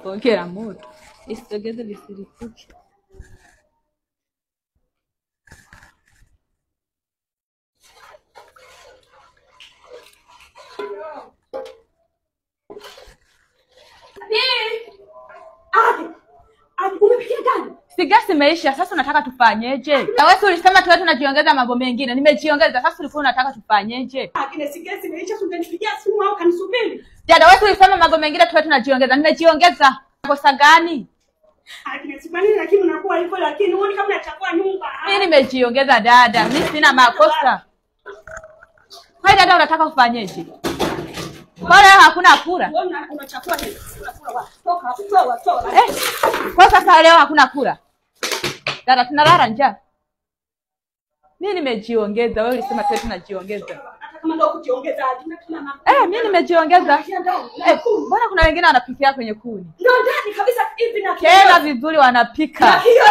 Pokea moto. Isogeze visiripuke. Sigasi imeisha, sasa unataka tufanyeje? Na wewe ulisema tuwe tunajiongeza mambo mengine. Nimejiongeza, sasa ulikuwa unataka tufanyeje? Lakini sigasi imeisha, ungenipigia simu au kanisubiri? Dada, wewe ulisema mambo mengine tuwe tunajiongeza. Nimejiongeza. Kosa gani? Lakini simanini, lakini unakuwa hivyo, lakini uone kama unachafua nyumba. Mimi nimejiongeza dada, mimi sina makosa. Kwa dada unataka ufanyeje? Kwa leo hakuna kura. Wewe unachafua nini? Unakula wapi? Toka, toa, toa. Kwa sasa leo hakuna kura. Dada tunalala njaa. Mimi nimejiongeza, wewe ulisema tuwe tunajiongeza. Hata kama ndio kujiongeza, kama mimi nimejiongeza. Mbona kuna wengine wanapikia kwenye kuni? Ndio ndani kabisa hivi na tena vizuri wanapika. Na hiyo